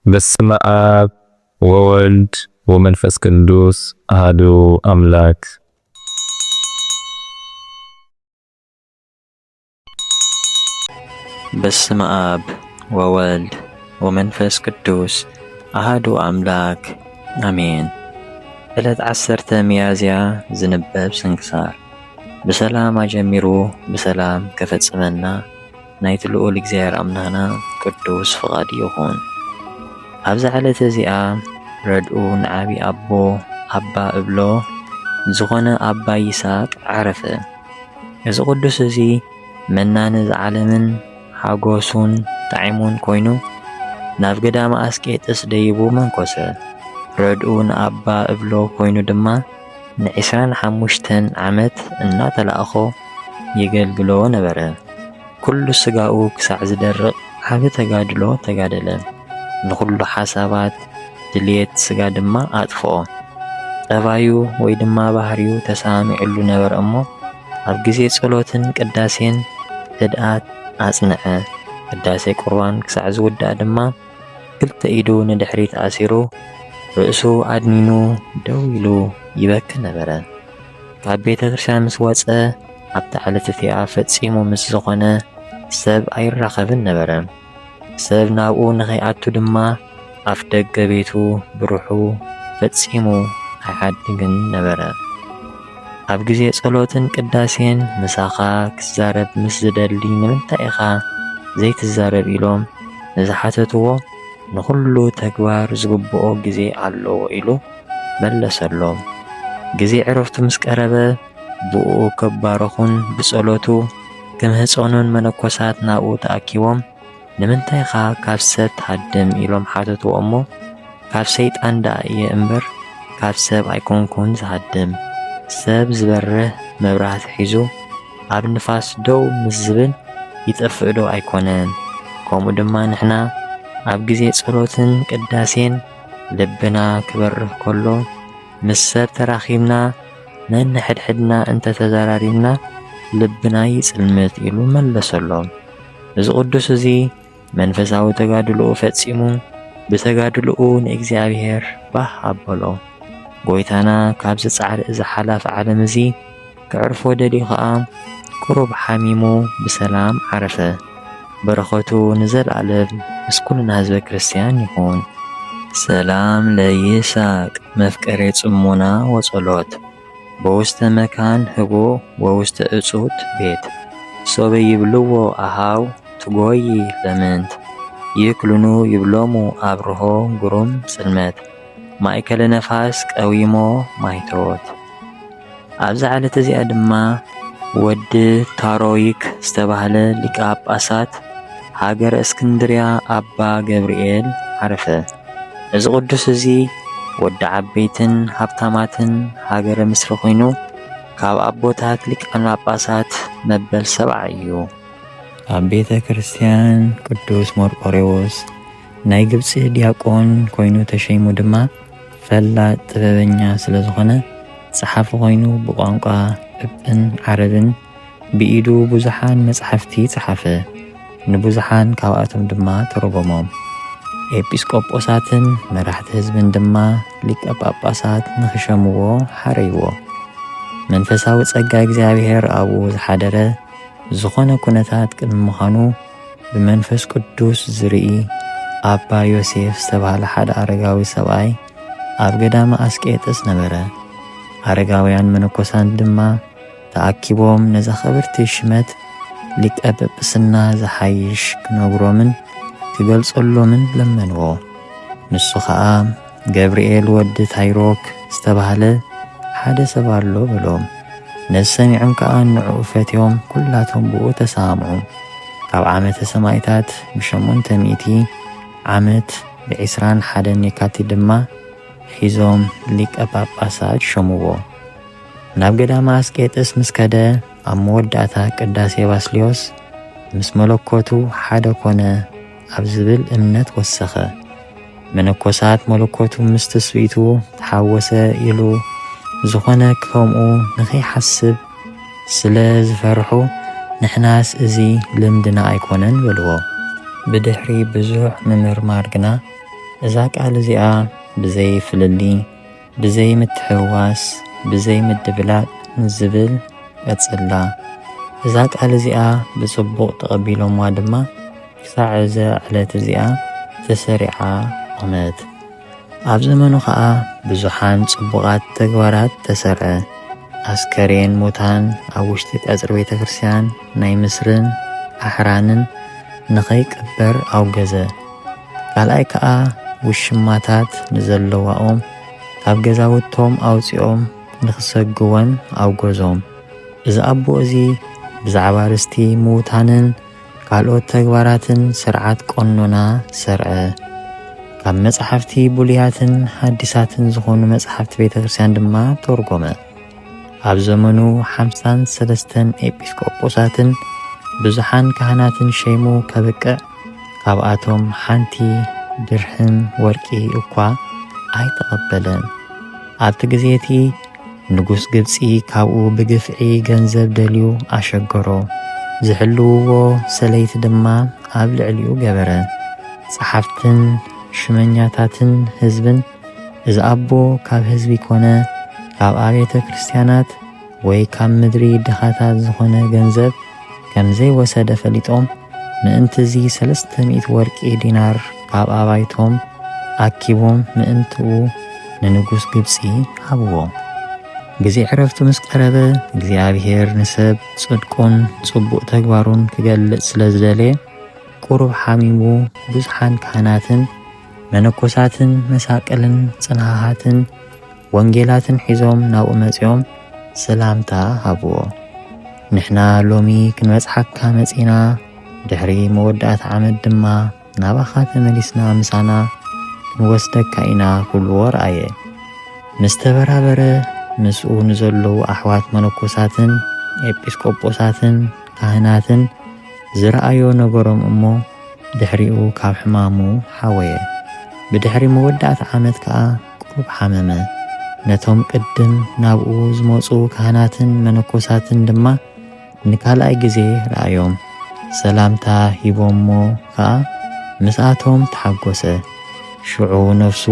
በስመ አብ ወወልድ ወመንፈስ ቅዱስ አሐዱ አምላክ። በስመ አብ ወወልድ ወመንፈስ ቅዱስ አሐዱ አምላክ አሜን። ዕለት ዓሰርተ ሚያዝያ ዝንበብ ስንክሳር ብሰላም ኣጀሚሩ ብሰላም ከፈጽመና ናይቲ ልኡል እግዚኣብሔር ኣምላኽና ቅዱስ ፍቓዱ ይኹን። ኣብዛ ዕለት እዚኣ ረድኡ ንዓቢ ኣቦ ኣባ እብሎ ዝኾነ ኣባ ይስሐቅ ዓረፈ። እዚ ቅዱስ እዚ መናኒ እዚ ዓለምን ሓጎሱን ጣዒሙን ኮይኑ ናብ ገዳመ ኣስቄጥስ ደይቡ መንኮሰ። ረድኡ ንኣባ እብሎ ኮይኑ ድማ ንዒስራን ሓሙሽተን ዓመት እናተላእኾ የገልግሎ ነበረ። ኩሉ ስጋኡ ክሳዕ ዝደርቕ ዓቢ ተጋድሎ ተጋደለ። ንኹሉ ሓሳባት ድልየት ስጋ ድማ ኣጥፍኦ። ጠባዩ ወይ ድማ ባህሪኡ ተሰማሚዕሉ ነበረ እሞ፣ ኣብ ግዜ ጸሎትን ቅዳሴን ህድኣት ኣጽንዐ። ቅዳሴ ቁርባን ክሳዕ ዝውዳእ ድማ፣ ክልተ ኢዱ ንድሕሪት ኣሲሩ፣ ርእሱ ኣድኒኑ ደው ኢሉ ይበኪ ነበረ። ካብ ቤተ ክርስቲያን ምስ ወጸ፣ ኣብታ ዕለት እቲኣ ፈጺሙ ምስ ዝኾነ ሰብ ኣይራኸብን ነበረ። ሰብ ናብኡ ንኸይኣቱ ድማ ኣፍ ደገ ቤቱ ብሩሑ ፈጺሙ ኣይዓድግን ነበረ። ኣብ ግዜ ጸሎትን ቅዳሴን ምሳኻ ክዛረብ ምስ ዝደሊ ንምንታይ ኢኻ ዘይትዛረብ ኢሎም ንዝሓተትዎ፣ ንኹሉ ተግባር ዝግብኦ ግዜ ኣለዎ ኢሉ መለሰሎም። ግዜ ዕረፍቱ ምስ ቀረበ ብእኡ ክባረኹን ብጸሎቱ ክምህጸኑን መነኮሳት ናብኡ ተኣኪቦም፣ ንምንታይ ኢኻ ካብ ሰብ ትሃድም ኢሎም ሓተትዎ እሞ፣ ካብ ሰይጣን ደኣ እየ እምበር ካብ ሰብ ኣይኮንኩን ዝሃድም። ሰብ ዝበርህ መብራህቲ ሒዙ ኣብ ንፋስ ደው ምስ ዝብል ይጠፍእ ዶ ኣይኮነን? ከምኡ ድማ ንሕና ኣብ ግዜ ጸሎትን ቅዳሴን ልብና ክበርህ ከሎ ምስ ሰብ ተራኺብና ነንሕድሕድና እንተተዘራሪብና ልብና ይጽልምት ኢሉ መለሰሎም። እዚ ቅዱስ እዚ መንፈሳዊ ተጋድሎኡ ፈጺሙ ብተጋድሎኡ ንእግዚኣብሔር ባህ ኣበሎ። ጎይታና ካብዚ ጻዕሪ እዚ ሓላፊ ዓለም እዚ ከዕርፎ ደልዩ ኸኣ ቁሩብ ሓሚሙ ብሰላም ዓረፈ። በረኸቱ ንዘለኣለም ምስ ኩልና ህዝበ ክርስቲያን ይኹን። ሰላም ለይስሐቅ መፍቀሬ ጽሞና ወጸሎት በውስተ መካን ህቡእ ወውስተ እጹት ቤት። ሶበ ይብልዎ አሃው ትጎይ ለምንት ይክልኑ ይብሎሙ አብርሆ ግሩም ጽልመት ማእከለ ነፋስ ቀዊሞ ማይቶት። ኣብዛ ዕለት እዚኣ ድማ ወዲ ታሮይክ ዝተባህለ ሊቀ ጳጳሳት ሃገረ እስክንድርያ ኣባ ገብርኤል ዓረፈ። እዚ ቅዱስ እዚ ወዲ ዓበይትን ሃብታማትን ሃገረ ምስሪ ኮይኑ፣ ካብ ኣቦታት ሊቃነ ጳጳሳት መበል ሰብዓ እዩ። ኣብ ቤተ ክርስቲያን ቅዱስ መርቆሬዎስ ናይ ግብጺ ዲያቆን ኮይኑ ተሸይሙ ድማ፣ ፈላጥ ጥበበኛ ስለ ዝኾነ፣ ጸሓፊ ኮይኑ ብቋንቋ ቅብጥን ዓረብን ብኢዱ ብዙሓን መጻሕፍቲ ጸሓፈ። ንብዙሓን ካብኣቶም ድማ ተረጎሞም። ኤጲስቆጶሳትን መራሕቲ ህዝብን ድማ ሊቀ ጳጳሳት ንኽሸምዎ ሓረይዎ። መንፈሳዊ ጸጋ እግዚኣብሔር ኣብኡ ዝሓደረ፣ ዝኾነ ኩነታት ቅድሚ ምዃኑ ብመንፈስ ቅዱስ ዝርኢ ኣባ ዮሴፍ ዝተባህለ ሓደ ኣረጋዊ ሰብኣይ ኣብ ገዳመ ኣስቄጥስ ነበረ። ኣረጋውያን መነኮሳት ድማ ተኣኪቦም ነዛ ኽብርቲ ሽመት ሊቀ ጵጵስና ዝሓይሽ ክነግሮምን ክገልጸሎምን ለመንዎ። ንሱ ኸኣ ገብርኤል ወዲ ታይሮክ ዝተባህለ ሓደ ሰብ ኣሎ በሎም። ነዚ ሰሚዖም ከኣ ንዕኡ ፈትዮም ኩላቶም ብኡ ተሰማምዑ። ካብ ዓመተ ሰማእታት ብሸሞንተ ሚእቲ ዓመት ብዒስራን ሓደን የካቲት ድማ ሒዞም ሊቀ ጳጳሳት ሾምዎ። ናብ ገዳመ ኣስቄጥስ ምስ ከደ ኣብ መወዳእታ ቅዳሴ ባስልዮስ ምስ መለኮቱ ሓደ ኮነ ኣብ ዝብል እምነት ወሰኸ። መነኮሳት መለኮቱ ምስ ትስብእቱ ተሓወሰ ኢሉ ዝኾነ ከምኡ ንኸይሓስብ ስለ ዝፈርሑ፣ ንሕናስ እዚ ልምድና ኣይኮነን በልዎ። ብድሕሪ ብዙሕ ምምርማር ግና እዛ ቃል እዚኣ ብዘይ ፍልልይ፣ ብዘይ ምትሕውዋስ፣ ብዘይ ምድብላቕ ንዝብል ቀጽላ። እዛ ቃል እዚኣ ብጽቡቕ ተቐቢሎምዋ ድማ፣ ክሳዕ እዛ ዕለት እዚኣ ተሰሪዓ ቆመት። ኣብ ዘመኑ ኸኣ ብዙሓን ጽቡቓት ተግባራት ተሰርዐ። ኣስከሬን ሙታን ኣብ ውሽጢ ቀጽሪ ቤተ ክርስቲያን ናይ ምስርን ኣሕራንን ንኸይቅበር ኣውገዘ። ካልኣይ ከኣ ውሽማታት ንዘለዋኦም ካብ ገዛውቶም ኣውጺኦም ንኽሰግወን ኣውገዞም። እዚ ኣቦ እዚ ብዛዕባ ርስቲ ምዉታንን ካልኦት ተግባራትን ስርዓት ቀኖና ሰርዐ። ካብ መጻሕፍቲ ብሉያትን ሓዲሳትን ዝኾኑ መጻሕፍቲ ቤተ ክርስቲያን ድማ ተርጎመ። ኣብ ዘመኑ ሓምሳን ሰለስተን ኤጲስቆጶሳትን ብዙሓን ካህናትን ሸይሙ ከብቅዕ፣ ካብኣቶም ሓንቲ ድርሕም ወርቂ እኳ ኣይተቐበለን። ኣብቲ ግዜ እቲ ንጉስ ግብጺ ካብኡ ብግፍዒ ገንዘብ ደልዩ ኣሸገሮ። ዝሕልውዎ ሰለይቲ ድማ ኣብ ልዕሊኡ ገበረ። ጸሓፍትን ሽመኛታትን ህዝብን፣ "እዚ ኣቦ ካብ ህዝቢ ኮነ ካብ ኣብያተ ክርስቲያናት ወይ ካብ ምድሪ ድኻታት ዝኾነ ገንዘብ ከም ዘይወሰደ ፈሊጦም፣ ምእንቲ እዚ ሰለስተ ሚእቲ ወርቂ ዲናር ካብ ኣባይቶም ኣኪቦም ምእንትኡ ንንጉስ ግብጺ ሃብዎ። ግዜ ዕረፍቱ ምስ ቀረበ፣ እግዚኣብሔር ንሰብ ጽድቁን ጽቡቕ ተግባሩን ክገልጽ ስለ ዝደለየ፣ ቁሩብ ሓሚሙ ብዙሓን ካህናትን መነኮሳትን መሳቅልን ጽንሃሃትን ወንጌላትን ሒዞም ናብኡ መጺኦም ሰላምታ ሃብዎ። "ንሕና ሎሚ ክንበጽሓካ መጺና፣ ድሕሪ መወዳእታ ዓመት ድማ ናባኻ ተመሊስና ምሳና ክንወስደካ ኢና" ክብልዎ ረኣየ። ምስ ተበራበረ፣ ምስኡ ንዘለዉ ኣሕዋት መነኮሳትን ኤጲስቆጶሳትን ካህናትን ዝረኣዮ ነገሮም እሞ፣ ድሕሪኡ ካብ ሕማሙ ሓወየ። ብድሕሪ መወዳእታ ዓመት ከኣ ቁሩብ ሓመመ። ነቶም ቅድም ናብኡ ዝመጹ ካህናትን መነኮሳትን ድማ ንካልኣይ ግዜ ረኣዮም። ሰላምታ ሂቦሞ ከኣ ምስኣቶም ተሓጎሰ። ሽዑ ነፍሱ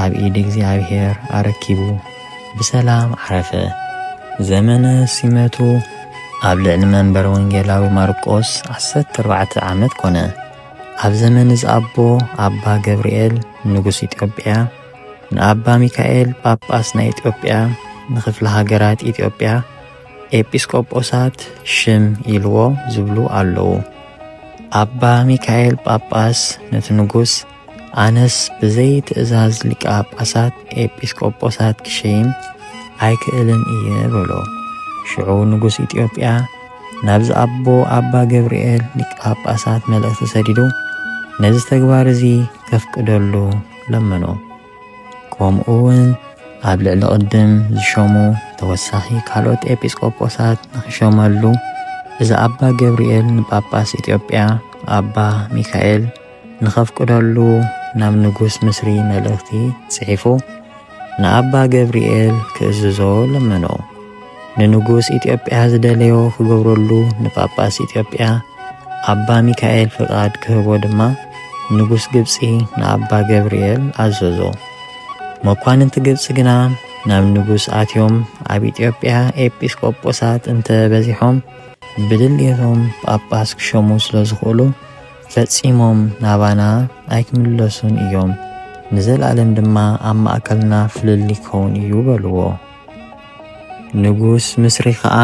ኣብ ኢድ እግዚኣብሔር ኣረኪቡ ብሰላም ዓረፈ። ዘመነ ሲመቱ ኣብ ልዕሊ መንበር ወንጌላዊ ማርቆስ ዓሰርተ ኣርባዕተ ዓመት ኮነ። ኣብ ዘመን እዚ ኣቦ፣ ኣባ ገብርኤል ንጉስ ኢትዮጵያ ንኣባ ሚካኤል ጳጳስ ናይ ኢትዮጵያ ንክፍለ ሃገራት ኢትዮጵያ ኤጲስቆጶሳት ሽም ኢልዎ ዝብሉ ኣለዉ። ኣባ ሚካኤል ጳጳስ ነቲ ንጉስ፣ "ኣነስ ብዘይ ትእዛዝ ሊቀ ጳጳሳት ኤጲስቆጶሳት ክሸይም ኣይክእልን እየ" በሎ። ሽዑ ንጉስ ኢትዮጵያ ናብዚ ኣቦ ኣባ ገብርኤል ሊቀ ጳጳሳት መልእኽቲ ሰዲዱ፣ ነዚ ተግባር እዚ ከፍቅደሉ ለመኖ። ከምኡ እውን ኣብ ልዕሊ ቅድም ዝሸሙ ተወሳኺ ካልኦት ኤጲስቆጶሳት ንኽሸመሉ፣ እዚ ኣባ ገብርኤል ንጳጳስ ኢትዮጵያ ኣባ ሚካኤል ንኸፍቅደሉ ናብ ንጉስ ምስሪ መልእኽቲ ጽሒፉ ንኣባ ገብርኤል ክእዝዞ ለመኖ። ንንጉስ ኢትዮጵያ ዝደለዮ ክገብረሉ ንጳጳስ ኢትዮጵያ ኣባ ሚካኤል ፍቓድ ክህቦ ድማ ንጉስ ግብጺ ንኣባ ገብርኤል ኣዘዞ። መኳንንቲ ግብጺ ግና ናብ ንጉስ ኣትዮም ኣብ ኢትዮጵያ ኤጲስቆጶሳት እንተ በዚሖም ብድልየቶም ጳጳስ ክሸሙ ስለ ዝኽእሉ ፈጺሞም ናባና ኣይክምለሱን እዮም፣ ንዘለኣለም ድማ ኣብ ማእከልና ፍልልይ ክኸውን እዩ በልዎ። ንጉስ ምስሪ ኸኣ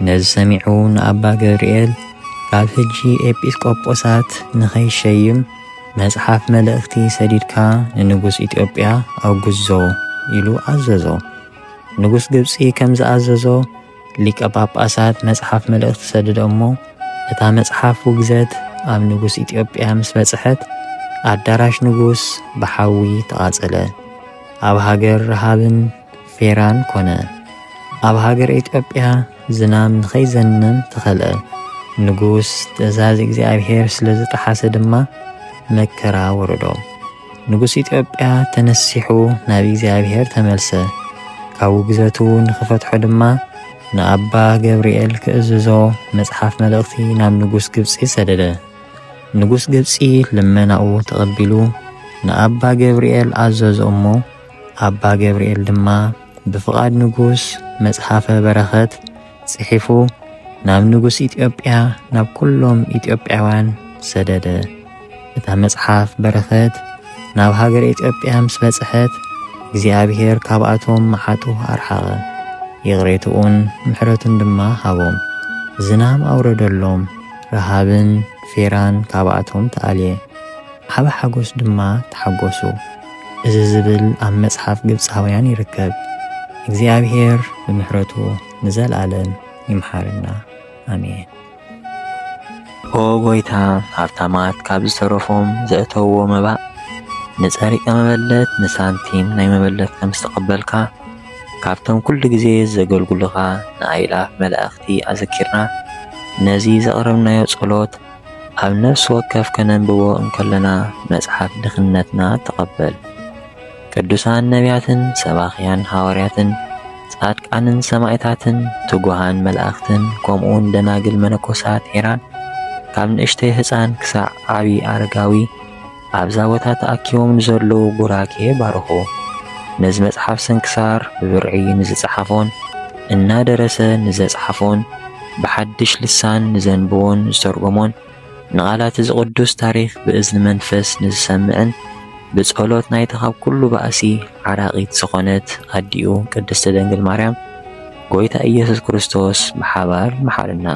ነዚ ሰሚዑ ንኣባ ገብርኤል፣ "ካብ ሕጂ ኤጲስቆጶሳት ንኸይሸይም መጽሓፍ መልእኽቲ ሰዲድካ ንንጉስ ኢትዮጵያ ኣውግዞ" ኢሉ ኣዘዞ። ንጉስ ግብጺ ከም ዝኣዘዞ ሊቀ ጳጳሳት መጽሓፍ መልእኽቲ ሰደደ እሞ፣ እታ መጽሓፍ ውግዘት ኣብ ንጉስ ኢትዮጵያ ምስ በጽሐት፣ ኣዳራሽ ንጉስ ብሓዊ ተቓጸለ። ኣብ ሃገር ረሃብን ፌራን ኮነ። ኣብ ሃገር ኢትዮጵያ ዝናም ንኸይዘንም ተኸልአ። ንጉስ ትእዛዝ እግዚኣብሔር ስለ ዝጠሓሰ ድማ መከራ ወረዶ። ንጉስ ኢትዮጵያ ተነሲሑ ናብ እግዚኣብሔር ተመልሰ። ካብ ውግዘቱ ንኽፈትሖ ድማ ንኣባ ገብርኤል ክእዝዞ መጽሓፍ መልእኽቲ ናብ ንጉስ ግብጺ ሰደደ። ንጉስ ግብጺ ልመናኡ ተቐቢሉ ንኣባ ገብርኤል ኣዘዞ እሞ፣ ኣባ ገብርኤል ድማ ብፍቓድ ንጉስ መጽሓፈ በረኸት ጽሒፉ ናብ ንጉስ ኢትዮጵያ፣ ናብ ኩሎም ኢትዮጵያውያን ሰደደ። እታ መጽሓፍ በረኸት ናብ ሃገረ ኢትዮጵያ ምስ በጽሐት፣ እግዚኣብሔር ካብኣቶም መዓቱ ኣርሓቐ። ይቕሬትኡን ምሕረቱን ድማ ሃቦም። ዝናም ኣውረደሎም፣ ረሃብን ፌራን ካብኣቶም ተኣልየ። ዓቢ ሓጎስ ድማ ተሓጎሱ። እዚ ዝብል ኣብ መጽሓፍ ግብጻውያን ይርከብ። እግዚኣብሔር ብምሕረቱ ንዘለኣለም ይምሓረና። ኣሜን። ኦ ጎይታ፣ ሃብታማት ካብ ዝተረፎም ዘእተውዎ መባእ፣ ንጸሪቀ መበለት ንሳንቲም ናይ መበለት ከም ዝተቐበልካ፣ ካብቶም ኩሉ ግዜ ዘገልግሉኻ ንኣእላፍ መላእኽቲ ኣዘኪርና፣ ነዚ ዘቕረብናዮ ጸሎት ኣብ ነፍሲ ወከፍ ከነንብቦ እንከለና፣ መጽሓፍ ድኽነትና ተቐበል። ቅዱሳን ነቢያትን ሰባኽያን ሃዋርያትን፣ ጻድቃንን ሰማዕታትን፣ ትጉሃን መላእኽትን፣ ከምኡውን ደናግል መነኮሳት ሄራን፣ ካብ ንእሽተይ ህጻን ክሳዕ ዓቢ ኣረጋዊ፣ ኣብዛ ቦታ ተኣኪቦም ንዘለዉ ቡራኬ ባርኹ። ነዚ መጽሓፍ ስንክሳር ብብርዒ ንዝጸሓፎን፣ እናደረሰ ንዘጽሓፎን፣ ብሓድሽ ልሳን ንዘንብቦን ዝተርጎሞን፣ ንቓላት እዚ ቅዱስ ታሪኽ ብእዝኒ መንፈስ ንዝሰምዕን፣ ብጸሎት ናይታ ካብ ኩሉ ባእሲ ዓራቒት ዝኾነት ኣዲኡ ቅድስቲ ድንግል ማርያም፣ ጎይታ ኢየሱስ ክርስቶስ ብሓባር ይምሓረና።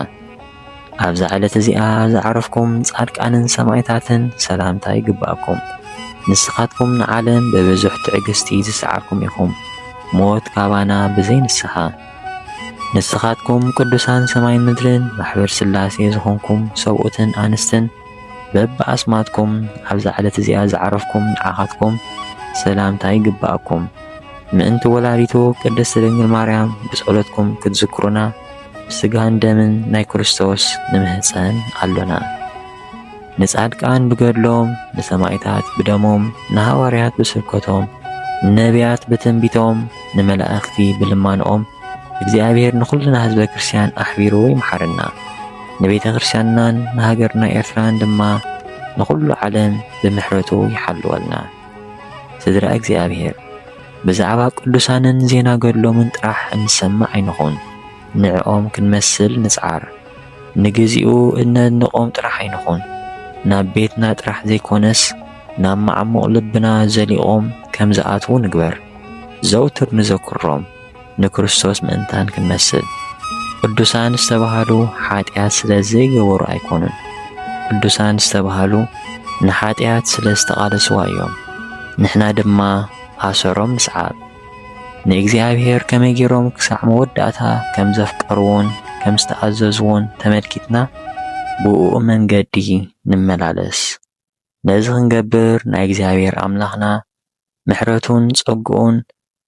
ኣብዛ ዕለት እዚኣ ዝዓረፍኩም ጻድቃንን ሰማዕታትን ሰላምታ ይግባኣኩም። ንስኻትኩም ንዓለም ብብዙሕ ትዕግስቲ ዝሰዓርኩም ኢኹም፣ ሞት ካባና ብዘይ ንስሓ። ንስኻትኩም ቅዱሳን ሰማይን ምድርን ማሕበር ሥላሴ ዝኾንኩም ሰብኡትን ኣንስትን በብኣስማትኩም ኣብዛ ዕለት እዚኣ ዝዓረፍኩም ንዓኻትኩም ሰላምታ ይግባኣኩም። ምእንቲ ወላዲቱ ቅድስቲ ድንግል ማርያም ብጸሎትኩም ክትዝክሩና ብስጋን ደምን ናይ ክርስቶስ ንምህጸን ኣሎና። ንጻድቃን ብገድሎም፣ ንሰማዕታት ብደሞም፣ ንሃዋርያት ብስብከቶም፣ ንነቢያት ብትንቢቶም፣ ንመላእኽቲ ብልማንኦም፣ እግዚኣብሔር ንኹልና ህዝበ ክርስቲያን ኣሕቢሩ ይምሓረና። ንቤተ ክርስቲያንናን ንሃገርና ኤርትራን ድማ ንኹሉ ዓለም ብምሕረቱ ይሓልወልና። ስድራ እግዚኣብሔር፣ ብዛዕባ ቅዱሳንን ዜና ገድሎምን ጥራሕ እንሰምዕ ኣይንኹን። ንዕኦም ክንመስል ንጽዓር። ንግዚኡ እነድንቖም ጥራሕ ኣይንኹን። ናብ ቤትና ጥራሕ ዘይኮነስ፣ ናብ መዓሙቕ ልብና ዘሊቖም ከም ዝኣትዉ ንግበር። ዘውትር ንዘክሮም፣ ንክርስቶስ ምእንታን ክንመስል። ቅዱሳን ዝተባህሉ ሓጢኣት ስለ ዘይገበሩ ኣይኮኑን። ቅዱሳን ዝተባህሉ ንሓጢኣት ስለ ዝተቓለስዋ እዮም። ንሕና ድማ ኣሰሮም ንስዓብ። ንእግዚኣብሔር ከመይ ገይሮም ክሳዕ መወዳእታ ከም ዘፍቀርዎን ከም ዝተኣዘዝዎን ተመልኪትና፣ ብእኡ መንገዲ ንመላለስ። ነዚ ክንገብር ናይ እግዚኣብሔር ኣምላኽና ምሕረቱን ጸግኡን፣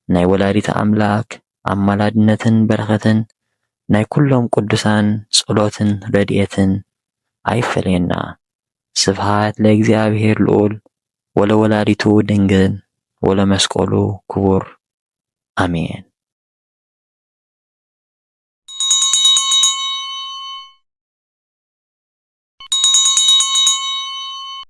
ናይ ወላዲተ ኣምላክ ኣማላድነትን በረኸትን፣ ናይ ኩሎም ቅዱሳን ጸሎትን ረድኤትን ኣይፈለየና። ስብሃት ለእግዚኣብሔር ልዑል፣ ወለወላዲቱ ድንግል፣ ወለመስቀሉ ክቡር። ኣሜን።